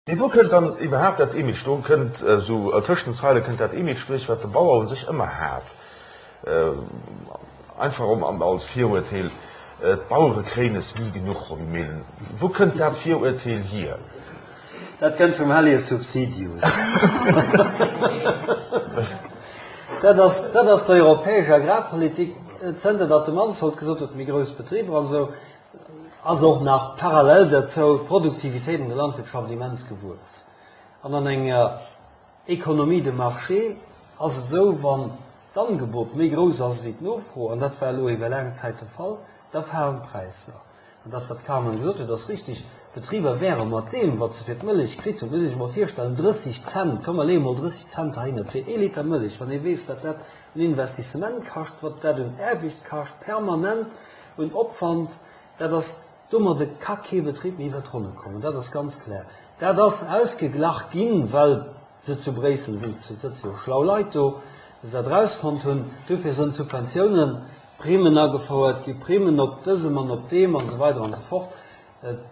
Mee wou kënnt dann iwwerhaapt dat Image? Do kënnt esou tëscht den Zeile kënnt dat Image duerch, wat de Bauer u sech ëmmer hat, einfach om als Virurteel, d'Bauere kréien es ni genuch, Roby Mehlen. Wou kënnt dat Virurteel hier? Dat kënnt vum Hellige Subsidius. Dat ass, dat ass d'europäesch Agrarpolitik, zënter datt de Mansholt gesot huet, méi grouss Betriber an esou. Ass och nach parallel derzou d'Produktivitéit an der Landwirtschaft immens gewuess. An an enger Économie de marché ass et esou, wann d'Angebot méi grouss ass ewéi d'Nofro, an dat war elo iwwer laang Zäit de Fall, da falen d'Präisser. An dat, wat d'Carmen gesot huet, ass richtig, D'Betriber wäre mat deem, wat se fir d'Mëllech kritt hunn, muss ee sech emol virstellen, 30 Cent, komm mer leeë mol 30 Cent heihinner fir ee Liter Mëllech, wann ee weess, wat dat un Investissement kascht, wat dat un Aarbecht kascht, permanent, Un Opwand, dat ass, domadde ka kee Betrib méi iwwer d'Ronne kommen, dat ass ganz klar. Dat ass ausgeglach ginn, well se zu Bréissel sinn, et sëtze jo schlau Leit do, déi dat erausfonnt hunn. Dofir sënn Subventiounen, Primmen agefouert gi, Primmen op dësem an op deem an esou weider an esou fort.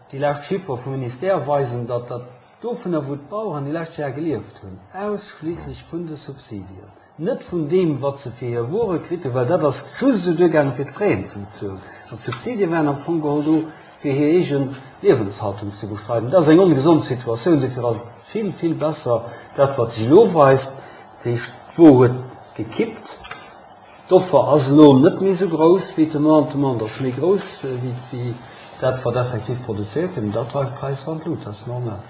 Déi lescht Chiffere vum Ministère weisen, datt dat dovunner, wou d'Baueren déi lescht Jar gelieft hunn, ausschliisslech vun de Subsidien, net vun deem, wat se fir hir Wuere kritt hunn, well dat ass just esou duergaangen, fir d'Fraisen ze bezuelen, an d'Subsidie waren am Fong geholl do, fir hir eege Liewenshaltung ze bestreiden. Dat ass eng ongesond Situatioun. Dofir ass et vill, vill besser, dat, wat sech elo weist, dat heescht, d'Wo huet gekippt, D'Offer ass elo net méi esou grouss wéi d'Demande, d'Demande ass méi grouss wéi dat, wat effektiv produzéiert gëtt, an dat dreift d'Präisser an d'Lut, dat ass normal.